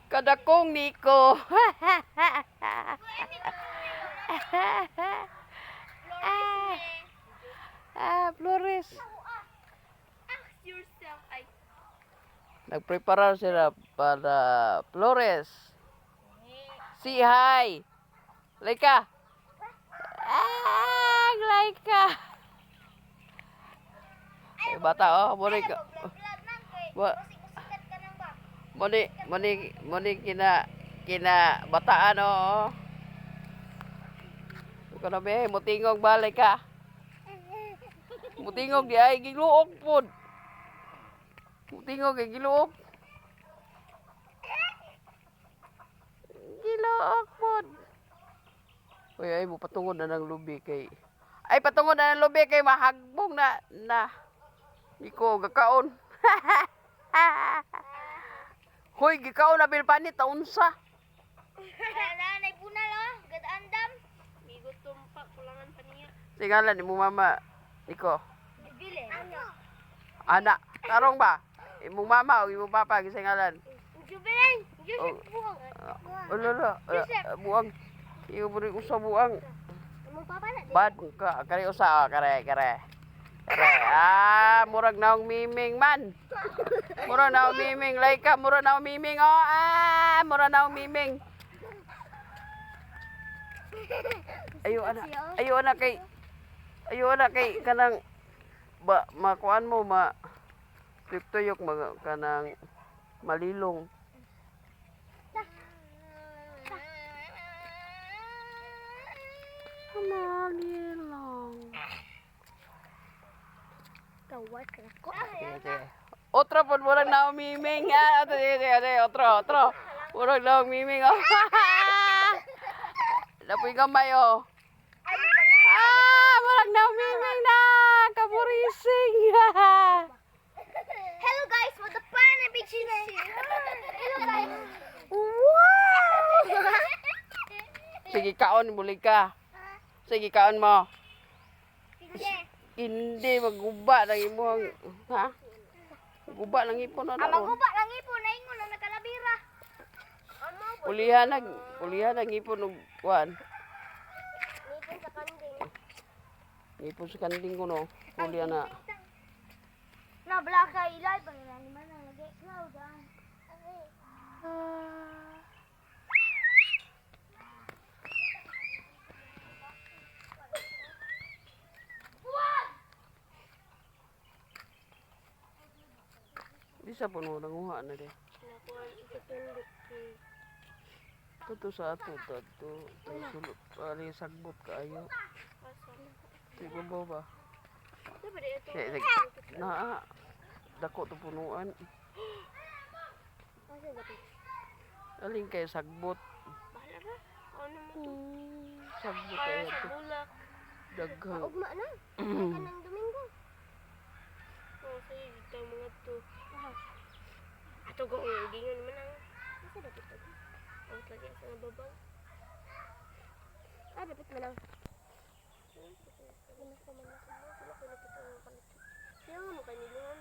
Kadakong Nico. Flores me. Ah, Flores. Ask yourself, ay. Nagprepara sila para Flores. Say hi. Laika. Ah, Laika. Ay, bata oh, mo ni Vlog lang kay. Wa- Musikat ka nang ba? mo ni kina kina bataan oh. Ko na be, mutingog balik ka. Mutingog di ay giluok pod. Mutingog ay giluok. Giluok pod. Uy, ay mo patungod na ng lubi kay. Ay patungod na ng lubi kay mahagbong na na. Iko gakaon. Hoy, gikaon na bilpanit taunsa. Wala na bunal oh. Gadandam. Migo tumpa kulangan pa niya. Singalan ni mo mama Niko. Bibili. Ano? Ana, tarong ba? Imong mama o imong papa gisingalan. Jubilin. Oh. Joseph buang. Ulo lo, buang. Iyo mo rin usa buang. Imong papa na. Bad ka, kare usa, ah, kare, kare. Kare, ah, murag naong miming man. Murag naong miming, like ka, murag naong miming, oh, ah, murag naong miming. Ayo ana, ayo ana kay, ayo ana kay kanang ba makuan mo ma tuyok mga kanang malilong. Malilong. Kawat ka ko. Sige, sige. Otro po, murag na umiming. Ah, sige, sige, sige. Otro, otro. Murag na umiming. Oh. Lapoy gamay, oh. Ah, murag na umiming na. Kaburising. Hello guys, what the fun and big Hello guys. Wow! Sige, kaon. Muli ka. Sige, kaon mo. Sige. Hindi, maguba ng imuhang... Ha? Guba ng ipon na Ang daon. maguba lang ipon na ingon ang nakalabira. Ulihan ang ipon og kuan. Ngipon sa kanding. Ipon sa kanding ko no. Ulihan na. Na bala ka ilay pa nila ni man ang lagi. Cloud ah. Di sa puno nanguha na di. Toto sa ato to to sulot ali sagbot kaayo. Sige ba ba? Sige, sige. Na dako to punuan. Alin kay sagbot? Sagbot kaayo to. Daghang. Ugma na. Kanang Domingo. Oo, sa'yo dito ang mga to. Ato ko ang gingon man ang Asa dapat to? ang lagi sa nga babaw. Ah, dapat man ang. Siya nga mo kanila.